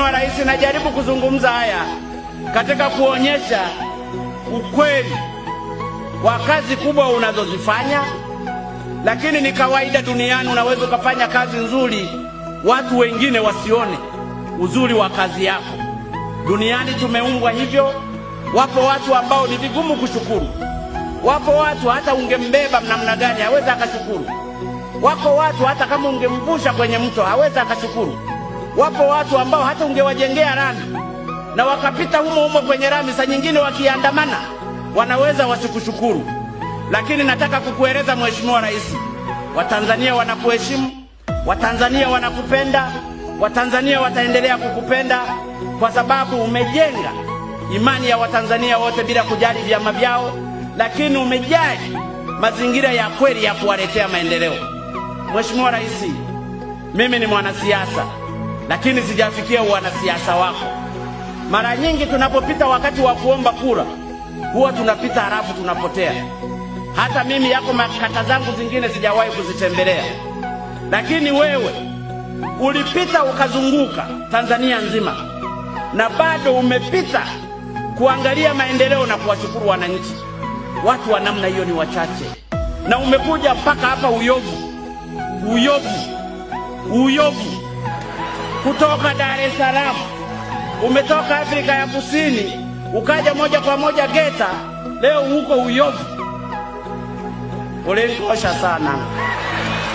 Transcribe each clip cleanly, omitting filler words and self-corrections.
Mheshimiwa Rais, najaribu kuzungumza haya katika kuonyesha ukweli wa kazi kubwa unazozifanya, lakini ni kawaida duniani, unaweza ukafanya kazi nzuri watu wengine wasione uzuri wa kazi yako. Duniani tumeumbwa hivyo. Wapo watu ambao ni vigumu kushukuru. Wapo watu hata ungembeba namna gani hawezi akashukuru. Wako watu hata kama ungemvusha kwenye mto hawezi akashukuru. Wapo watu ambao hata ungewajengea rami na wakapita humo humo kwenye rami, saa nyingine wakiandamana wanaweza wasikushukuru. Lakini nataka kukueleza Mheshimiwa Rais, Watanzania wanakuheshimu, Watanzania wanakupenda, Watanzania wataendelea kukupenda kwa sababu umejenga imani ya Watanzania wote bila kujali vyama vyao, lakini umejali mazingira ya kweli ya kuwaletea maendeleo. Mheshimiwa Rais, mimi ni mwanasiasa lakini sijafikia uwanasiasa wako. Mara nyingi tunapopita wakati wa kuomba kura huwa tunapita halafu tunapotea. Hata mimi yako makata zangu zingine sijawahi kuzitembelea, lakini wewe ulipita ukazunguka Tanzania nzima na bado umepita kuangalia maendeleo na kuwashukuru wananchi. Watu wa namna hiyo ni wachache, na umekuja mpaka hapa Uyovu, Uyovu, Uyovu, kutoka Dar es Salaam, umetoka Afrika ya Kusini ukaja moja kwa moja Geita, leo huko Uyovu. Ulinikosha sana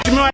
Mheshimiwa.